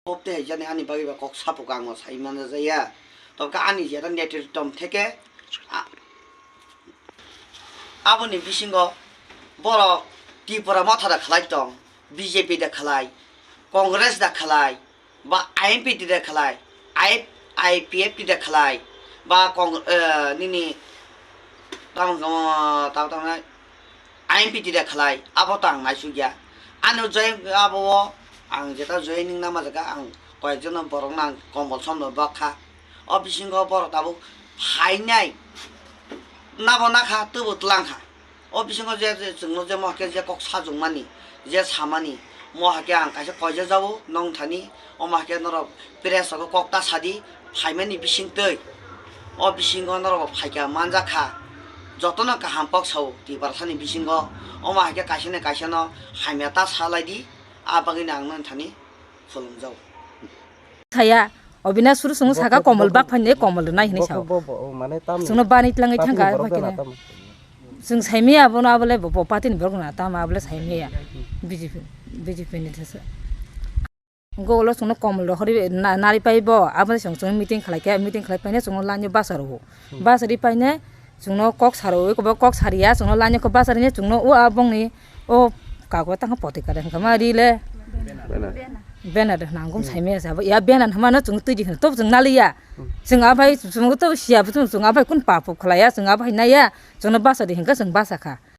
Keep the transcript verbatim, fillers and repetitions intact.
Bopte hai jani ani bagwi ba kok sapuka ang sai manja jaya. Tobka ani jeta netrito theke, a-, aboni bisingo borok Tripura motha da khlai tong, B J P da khlai, Congress da khlai, ba I M P T da khlai, I F, I P F T da khlai, ba Cong-, eh, nini tamo tamo tamo tamo I M P T da khlai, abo to ang naisukya. Ano join abo o ang jeta joining nama jaga ang koyekjon borok no ang kombol somno bak kha. O bisingo borok tabuk phainai nabo nakha, tubu tlang kha. O bisingo je, je chwngno je mo hakhe je kok sajwkmani, je samani, mo hakhe ang kaisa koijak jago nong thani, omo hakhe norok press rogo kok ta sadi, phaimani bisingtwi. O bisingo norok bo phaikha manjak kha, jotono kaham kok sao Tiprasani bisingo, omo hakhe kaisa ni kaisa no hamya ta salai di, a bagwino ang nong thani khulumjago. Saya, obina suru sung saka komol bak phani komol nai hinwi sao. Sungno bani tlangai thangka bak kene. Sung saimi abono abole bo party ni borok na tama abole saimi ya. B J P, B J P ni thasa. Go lo sungno komol rohori nari pai bo abole sung sung meeting khlai khe meeting khlai paine sungno lanyo basa ro. Basa ri paine chwngno kok saro, ui kok sariya, chwngno line kok basa rini chwngno o abongni o kago tangkha poti kare hwnkha ma rile. Banner. Banner de nangkung saimaya sa, ya banner hwnmano chwng twi di hwno, tobo chwng naliya. Chwng aphai chwng to siya, chwng aphai kun papo khlaiya, chwng aphai naiya, chwngno basa di hwnkha chwng basa kha.